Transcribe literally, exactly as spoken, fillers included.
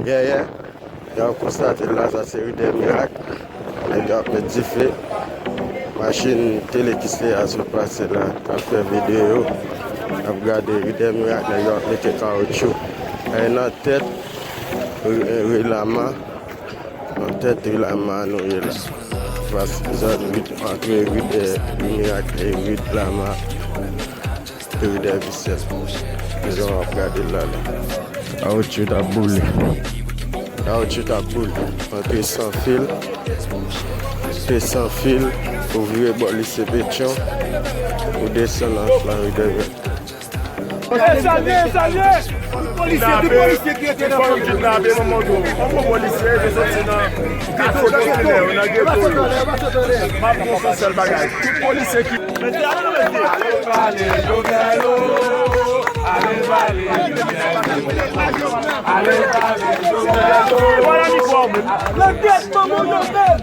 Yeah, yeah. Jan w konstate la, sa se ri dè Mirak. Nèg yo ap met dife. Machin tele ki se a sou pase la, k ap fè videyo. N ap gade ri dè Mirak, nèg yo ap mete kawotchou. E nan tèt ri, ri Lama. Nan tèt ri Lama nou ye la. Pas zòn uit antre ri dè Mirak e ri Lama. Ri dè Visyèz. Jan w ap gade l la la. Kawotchou t ap boule. Kawotchou t ap boule. Antre san fil. Antre san fil. Ou vire bò lise Petyon. Ou desann nan ri dè Mirak. Salye, salye! Tout polisye, tout polisye ki rete nan fanm kidnape manman do. Yon gwo polisye, yo soti nan katye popilè yo, nan geto yo. M ap di yon sèl bagay. Tout polisye ki... Voilà, mi fò, men. Nan tèt manman do, men.